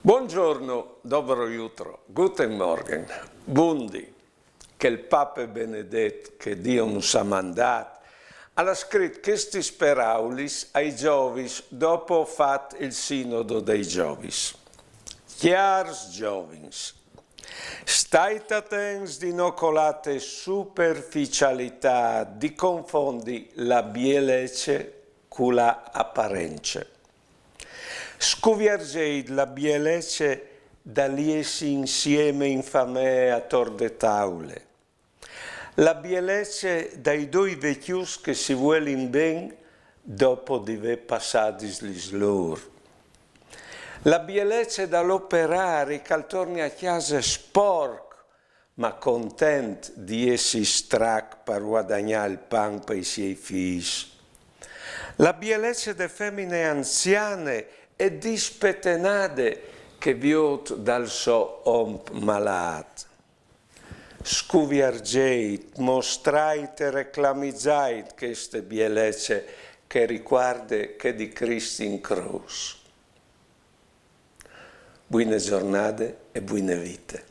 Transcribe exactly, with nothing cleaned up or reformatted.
Buongiorno, dobro jutro, guten Morgen, bundi. Chel pape benedet che Dio nus à mandât, al à scrit chestis peraulis ai zovins dopo fat il sinodo dai zovins. Cjârs zovins, stait atents di no colâ te superficialitât, di confondi la bielece cu la aparence. Scuvierzeit la bielece dal jessi insiemi in famee ator de taule. La bielece dai doi vecjos che si vuelin ben dopo di vê passadis lis lôr. La bielece dal operari che al torni a cjase sporc, ma content di jessi strac par vuadagnâ il pan pai siei fîs. La bielece de femine anziane e dispetenade che viôt dal so om malât. Scuvierzeit, mostrait e reclamizait cheste bielece che e ricuarde chê di Crist in crôs. Buine zornade e buine vite.